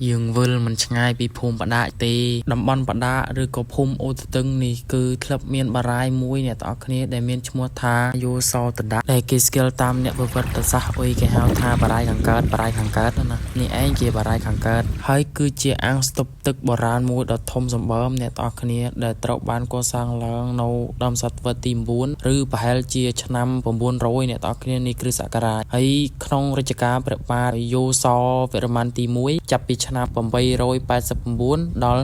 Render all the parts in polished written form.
យើងវិលមិនឆ្ងាយពីភូមិបដាកទេតំបន់បដាកឬក៏ភូមិអូទទឹងនេះគឺធ្លាប់មានបារាយមួយអ្នកទាំងអស់គ្នាដែលមានឈ្មោះថាយោសោតដាក់ដែលគេស្គាល់តាមអ្នកវិវត្តសាស្ត្រអុយគេហៅថាបារាយខាងកើតបារាយខាងកើតណានេះឯងជាបារាយខាងកើតហើយគឺជាអាងស្តុបទឹកបុរាណមួយដ៏ធំសម្បើមអ្នកទាំងអស់គ្នាដែលត្រូវបានកសាងឡើងនៅដើមសតវត្សទី9ឬប្រហែលជាឆ្នាំ900អ្នកទាំងអស់គ្នានៃគ្រិស្តសករាជហើយក្នុងរជ្ជកាលព្រះបាទយោសោវរ្ម័នទី1ចាប់ពីឆ្នាំ889ដល់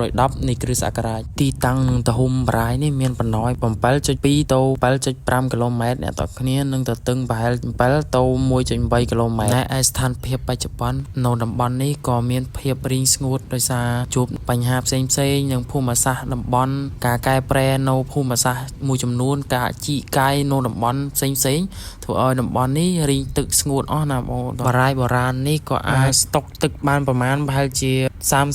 910នៃគ្រិស្តសករាជទីតាំងនឹងទំហំបារាយនេះមានបណ្ដោយ7.2ទៅ7.5គីឡូម៉ែត្រអ្នកទាំងអស់គ្នានឹងទទឹងប្រហែល7ទៅ1.8គីឡូម៉ែត្រឯស្ថានភាពបច្ចុប្បន្ននៅតំបន់នេះក៏មានភាពរីងស្ងួតដោយសារជួបបញ្ហាផ្សេងផ្សេងនិងភូមិសាស្ត្រតំបន់ការកែប្រែនៅភូមិសាស្ត្រមួយចំនួនការជីកកាយនៅតំបន់ផ្សេងផ្សេងធ្វើឲ្យតំបន់នេះរីងទឹកស្ងួតអស់ណាបងបារាយបុរាណនេះក៏អាចស្តុកទឹកបានប្រមាណប្រហែលជា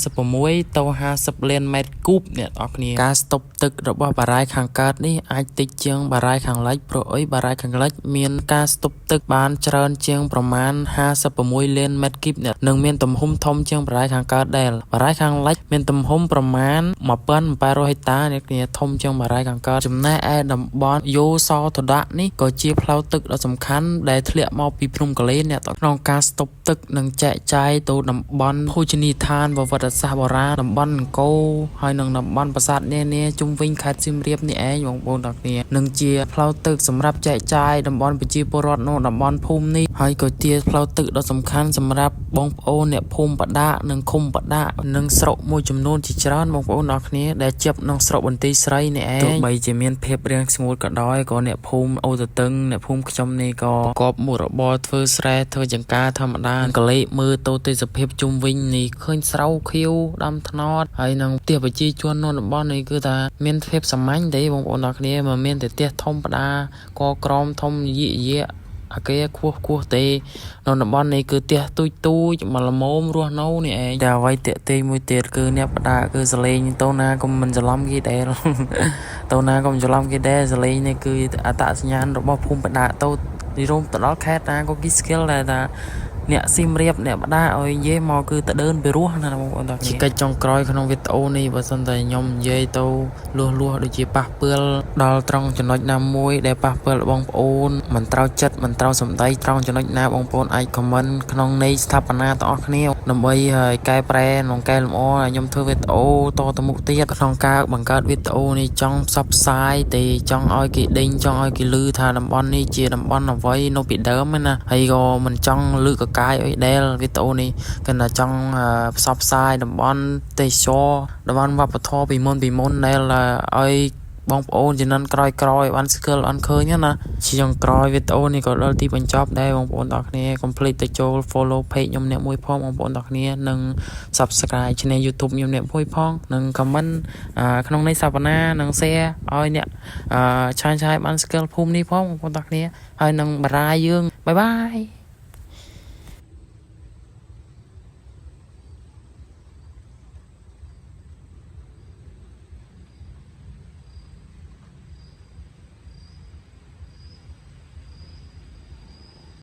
36ទៅ50លានម៉ែត្រគូបអ្នកនរគ្នាការស្តុបទឹករបស់បារាយខាងកើតនេះអាចតិចជាងបារាយខាងលិចព្រោះអីបារាយខាងលិចមានការស្តុបទឹកបានច្រើនជាងប្រមាណ56លានម៉ែត្រគីបអ្នកនិងមានទំហំធំជាងបារាយខាងកើតដែរបារាយខាងលិចមានទំហំប្រមាណ1800ហិកតាអ្នកគ្នាធំជាងបារាយខាងកើតចំណែកឯតំបន់យោសោតដៈនេះក៏ជាផ្លូវទឹកដ៏សំខាន់ដែលធ្លាក់មកពីភ្នំកលែនអ្នកក្នុងការស្តុបទឹកនិងចែកចាយទៅតំបន់ភោជនីយដ្ឋានប្រវត្តិសាស្ត្របុរាណតំបន់អង្គរហើយនិងតំបន់ប្រាសាទនានាជុំវិញខេត្តសៀមរាបនេះឯងបងប្អូនទាំងគ្នានិងជាផ្លូវទឹកសម្រាប់ចែកចាយតំបន់ប្រជាពលរដ្ឋនៅតំបន់ភូមិនេះហើយក៏ជាផ្លូវទឹកដ៏សំខាន់សម្រាប់បងប្អូនអ្នកភូមិបដាកនិងឃុំបដាកនិងស្រុកមួយចំនួនជាច្រើនបងប្អូនទាំងគ្នាដែលជាប់ក្នុងស្រុកបន្ទាយស្រីនេះឯងទោះបីជាមានភាពរាំងស្ងួតក៏ដោយក៏អ្នកភូមិអូទទឹងអ្នកភូមិខ្ញុំនេះក៏ប្រកបមុខរបរធ្វើស្រែធ្វើចង្ការធម្មតាក៏លេខមើលទៅទេសភាពជុំវិញនេះឃើញស្រូវខៀវដាំត្នោតហើយនឹងផ្ទះប្រជាជននៅតំបន់នេះគឺថាមានភាពសាមញ្ញទេបងប្អូនទាំងគ្នាមិនមានតែផ្ទះធំផ្ដាកក្រមធំយិយៈអាគារខ្ពស់ខ្ពស់ទេនៅតំបន់នេះគឺផ្ទះទូចទូចមកល្មមរស់នៅនេះឯងតែអ្វីតាក់ទាញមួយទៀតគឺអ្នកបដាគឺសលេងទៅណាក៏មិនច្រឡំគេដែរ ទៅណាក៏មិនច្រឡំគេដែរសលេងនេះគឺអត្តសញ្ញាណរបស់ភូមិបដាទៅនិរមទៅដល់ខេត្តណាក៏គេ skill ដែរថាអ្នកសៀមរាបអ្នកបដាឲ្យនិយាយមកគឺតដើនពីរោះណាបងប្អូនទាំងជាកិច្ចចុងក្រោយក្នុងវីដេអូនេះបើសិនតែខ្ញុំនិយាយទៅលួសលួសដូចជាប៉ះពើលដល់ត្រង់ចំណុចណាមួយដែលប៉ះពើលបងប្អូនមិនត្រូវចិត្តមិនត្រូវសម្ដីត្រង់ចំណុចណាបងប្អូនអាច comment ក្នុងន័យស្ថាបនាទាំងអស់គ្នាដើម្បីឲ្យកែប្រែនិងកែលម្អឲ្យខ្ញុំធ្វើវីដេអូតទៅមុខទៀតក្នុងការបង្កើតវីដេអូនេះចង់ផ្សព្វផ្សាយទេចង់ឲ្យគេដេញចង់ឲ្យគេឮថាតំបន់នេះជាតំបន់អ្វីនៅពីដើមណាហើយក៏មិនចង់លើកកកាយអីដែលវីដេអូនេះគឺថាចង់ផ្សព្វផ្សាយតំបន់ទេសចរតំបន់វប្បធម៌ពីមុនពីមុនដែលឲ្យបងប្អូនជំនាន់ក្រោយក្រោយបានស្គាល់បានឃើញណាជាចុងក្រោយវីដេអូនេះក៏ដល់ទីបញ្ចប់ដែរបងប្អូនទាំងគ្នាកុំភ្លេចទៅចូល follow page ខ្ញុំអ្នកមួយផងបងប្អូនទាំងគ្នានិង subscribe channel YouTube ខ្ញុំអ្នកមួយផងនិង comment ក្នុងន័យសវនានិង share ឲ្យអ្នកឆាយឆាយបានស្គាល់ភូមិនេះផងបងប្អូនទាំងគ្នាហើយនឹងបារាយយើង bye bye.